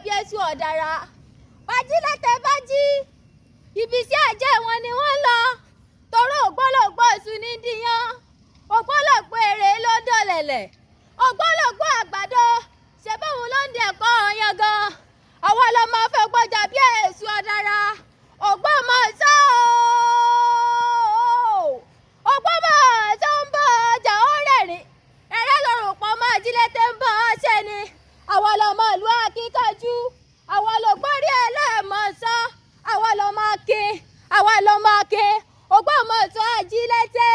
bí èṣù ọ̀dàrà. Bájílẹ̀tẹ̀ bá jí, ibi iṣẹ́ àjẹ́ wọn ni wọ́n lọ. Toró ògbólógbó iṣu ní díyàn, ògbólógbó èrè ló dọ̀lẹ̀lẹ̀, ògbólógbó àgbàdo ṣe bóun ló ń di ẹ̀kọ́ ọ̀yàn gan. Àwa lọmọ fẹ́ gbọ́jà bí èṣù ọ̀dàrà. Ògbómọ̀ṣọ́ ooo, Ògbómọ̀ṣọ́ ń bọ̀ ọjà ó rẹ̀rìn ẹ̀rẹ́ lọ́rùn pọ̀ mọ́ ajílété ń bọ̀ ọ́ ṣe ni. Àwa lọmọ ìlú akíkanjú, àwa lògbórí ẹlẹ́mọ̀ṣọ́, àwa lọmọ akin, àwa lọmọ akin. Ògbómọ̀ṣọ́ ajílété.